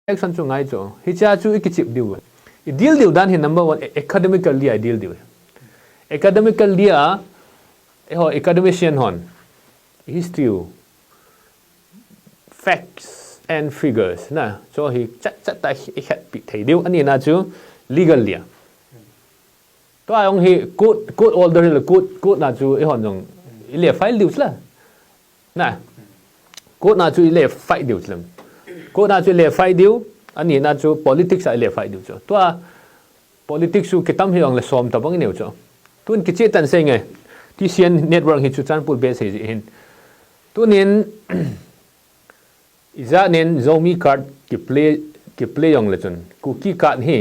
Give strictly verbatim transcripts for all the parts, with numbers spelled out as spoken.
Election chu ngai chu. Hichea chu i kichip diu. I deal diu dan hi number one, a-, academically a i deal diu. Academically a, eiho academician hon, history u, facts and figures na, chu hi chat chat a i khetpi thei diu. Anina chu legally a. Tua jong hi court, court order hi le court, court na chu eihon jong i le file diu chula. Na. Court na chu i le file diu chula. Court na chu i le file diu, anina chu politics a i le file diu chu. Tua politics chu kitam hi jong le som tabang i neiu chu. Tun kicheh tan sei nge. T C N network hi chu Churachandpur base hi hin. Tunin, ijat nin Zomi card kiplay, kiplay jong le chun, Kuki card hi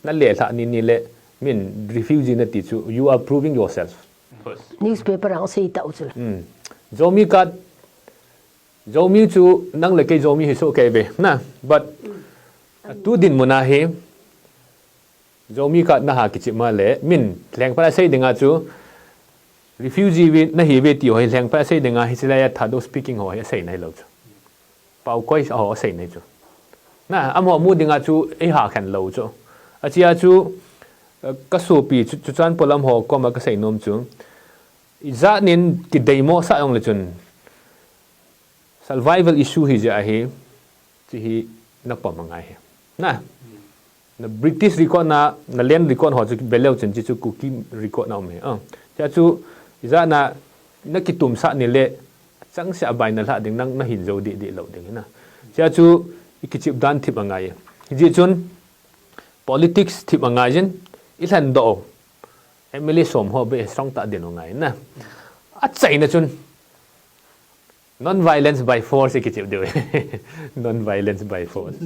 na le lhah ni ni le min refugee na ti chu, you are proving yourself. Newspaper a sei tau chu. Hmm. Zomi card, Zomi chu nang le kei Zomi hi soh kei ve. Na, but, a tu dinmun a hi, Zomi card na ha kichip ma le, min lhengphat a sei dinga chu, refugee ve, na hi ve ti ho hi lhengphat a sei dinga hi chilai a Thadou speaking ho hi a sei nai lou chu. Paokoi ho a sei nai chu. Na, amaho mu dinga chu ei ha khen lou chu. Achea chu, eh, ka sopi chu, Churachandpur lam ho koma ka sei nom chu. Ijat nin kideimo sah jong le chun. Survival issue hi jeh a hi, chi hi na pom angai hi. Na, na British record na, na land record ho chu ve leu chun chi chu Kuki record na um hi. Ah, chia chu, ijat na, na kitum sah ni le, chang sia bai na lhah ding nang na hin jou di, di lou ding hi na. Chia chu, i kichip dan thip angai hi. Hijeh chun, politics thip angai jin, i lhen doh. M L A som ho be strong ta din angai na. A chaina chun, non-violence by force i kichip diu. Non-violence by force.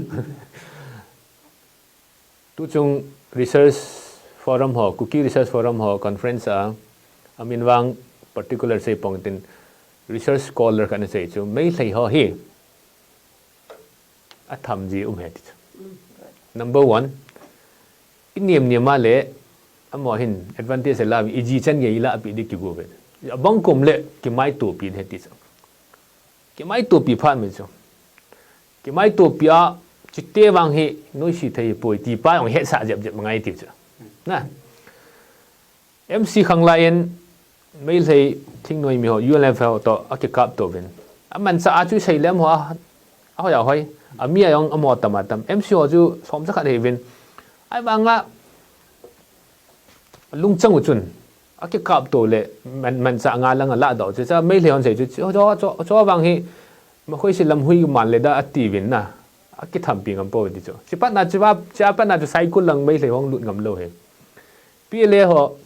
Tuchung research forum ho, Kuki Research Forum ho conference a, amin vang particular sei pong tin research scholar khat in asei chu, Meitei ho hi, atham ji um e ti chu. Number one, i niam niam a le, amaho hin advantage la, i ji chan gei la pi di kigo ve. Abang kum le, kimaitopi e ti chu. Kimaitopi phat mai chu. Kimaitopi a, chite vang hi, noise thei poi ti pa jong hetsah jep jep ngai ti chu. Na. M C Khanglai in Meitei thingnoi mi ho, U L F ho toh, akikap to uvin. Amanchah a chu sei lem ho a, ahoi ahoi. Ami a jong amaho tam atam. M C ho chu som jakhat hi uvin. Ahivanga, lungchang u chun. Akikap to le, man, manchah nga lang a la do. Chu cha Meitei hon sei chu, chu, chu, chu, chu vang hi, ma khoi si lam hui man le da ati uvin na. Akithampi ngam poi ti chu. Chi pat na chu va, chi a pat na chu Saikul lang Meitei hung lut ngam lou hi. P L A ho,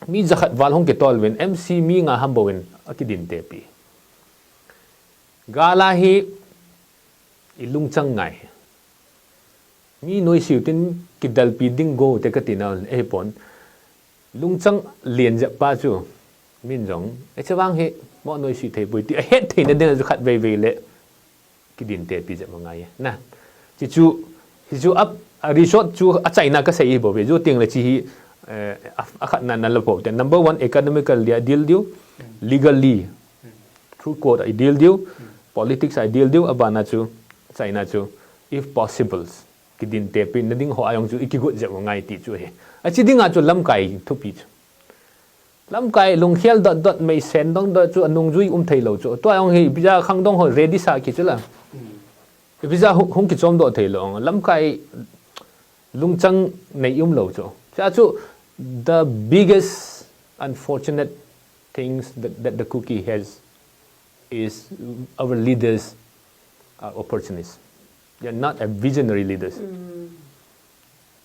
mi jakhat val hung kitol uvin, M C mi nga ham bou in, akidin tepi. Gal a hi, i lungchang ngai. Mi noise u tin kidalpi ding go te kati na, eh pon. Lungchang len jep pa chu, min jong, eh, chu vang hi, mo noise thei poi ti, ahet theina ding a chu khat vei vei le. Kidin tepi jep angai. Na. Chi chu, chi chu a, a result chu achaina ka sei hi bou ve. Chu teng le chi hi, eh, a, akhatna na la poi te. Number one, academically a deal diu, legally, through court a deal diu, politics a deal diu, abana chu, achaina chu, if possible, kidin tepi na ding ho a jong chu i kigot jep angai ti chu hi. Achi dinga chu lamkai thupi chu. Lamkai lungkhel dot dot mei sen dong dot chu anungjui um thei lou chu. Tua jong hi, ipi jeh a khangdong ho ready sa ki chu la. Ipi jeh a hung, hung kichom doh thei lou. Lamkai lungchang nei um lou chu. Cha chu, the biggest unfortunate things that, that the Kuki has is our leaders are opportunists. They are not a visionary leaders.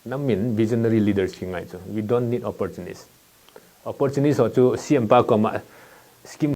Nam min visionary leaders ki ngai chu. We don't need opportunists. Opportunists ho chu C M pa koma scheme